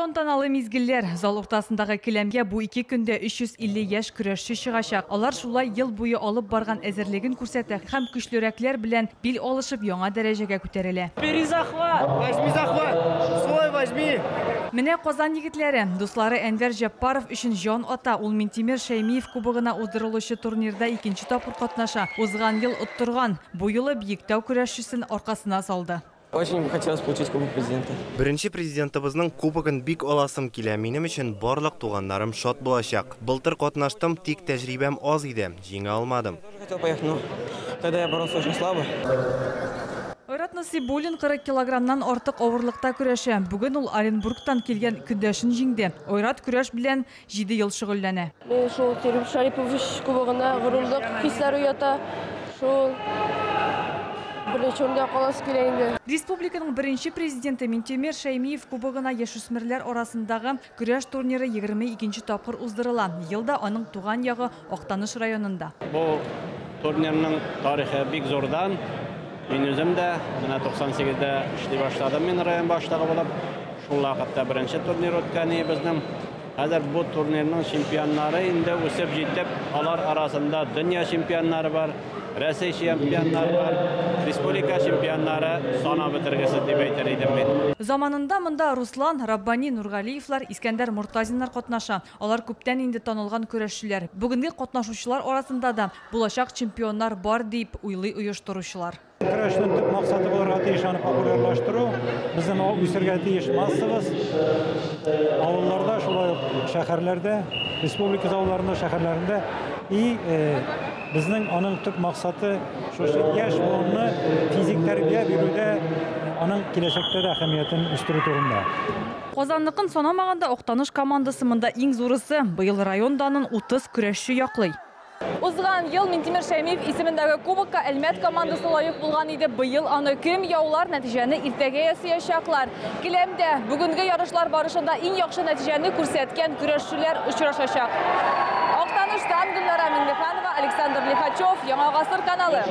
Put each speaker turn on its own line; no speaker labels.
Тантаналы мизгелләр. Зал уртасындагы келәмгә бу 2 көндә 350 яшь көрәшче чыгачак. Алар шулай ел буе алып барган әзерлеген күрсәтә һәм көчлерәкләр белән бил алышып яңа дәрәҗәгә күтәрелә.
Бери захват! Возьми захват! Свой возьми!
Менә Казан егетләре. Дуслары Әнвәр Җәппаров өчен җан ата. Ул Минтимер Шәймиев кубогына уздырылучы турнирда икенче тапкыр катнаша. Узган ел оттырган. Бу юлы Биектау көрәшчесен аркасына салды.
Очень хотелось получить кубок президента.
Беренче президентыбызның кубогын бик аласым килә. Минем өчен барлык туганнарым шат булачак. Былтыр катнаштым, тик тәҗрибәм аз иде. Җиңә алмадым.
Тоже хотел поехать, но тогда я боролся очень слабо.
Айрат Насибуллин 40 килограммнан артык авырлыкта көрәшә. Бүген ул Оренбургтан килгән көндәшен җиңде. Айрат көрәш белән 7 ел шөгыльләнә.
Мин шул Тимур Шарипович кубогына горурлык хисләре уята. Шул беренче урында каласы килә инде.
Республиканың беренче президенты Минтимер Шәймиев кубогына яшүсмерләр арасындагы көрәш турниры 22 тапкыр уздырыла. Елда аның туган ягы Актаныш районында.
Бу турнирның тарихы бик зурдан. Мин үзем дә менә 98-дә эшли башладым мин район башлыгы булып. Шул вакытта беренче турнир үткән безнең. Хәзер бу турнирның чемпионнары инде үсеп җитеп, алар арасында дөнья чемпионнары бар, Россия чемпионнары бар, республика чемпионнары санап бетергесез дип әйтер идем мин.
Заманында монда Руслан, Раббани Нургалиевлар, Искәндәр Мортазиннар катнаша. Алар күптән инде танылган көрәшчеләр. Бүгенге катнашучылар арасында да булачак чемпионнар бар дип уйлый оештыручылар.
Көрәшнең төп максаты булырга тиеш аны популярлаштыру. Безнең үсергә тиеш массабыз. Авылларда, шулай ук шәһәрләрдә, республика авылларында, шәһәрләрендә и безнең аның төп максаты шушы яшь буынны физик тәрбия бирүдә аның киләчәктә дә әһәмиятен үстерү турында.
Казанныкын санамаганда Актаныш командасы монда иң зурысы. Быел район данын 30 көрәшче яклый. Узган ел Минтимер Шәймиев исемендәге кубокка Әлмәт командасы лаек булган иде. Быел аны кем яулар, нәтиҗәне иртәгә ясаячаклар. Келәмдә бүгенге ярышлар барышында иң яхшы нәтиҗәне күрсәткән көрәшчеләр очрашачак. Актаныштан Гөлнара Миңнеханова, Александр Лихачев, Яңа Гасыр каналы.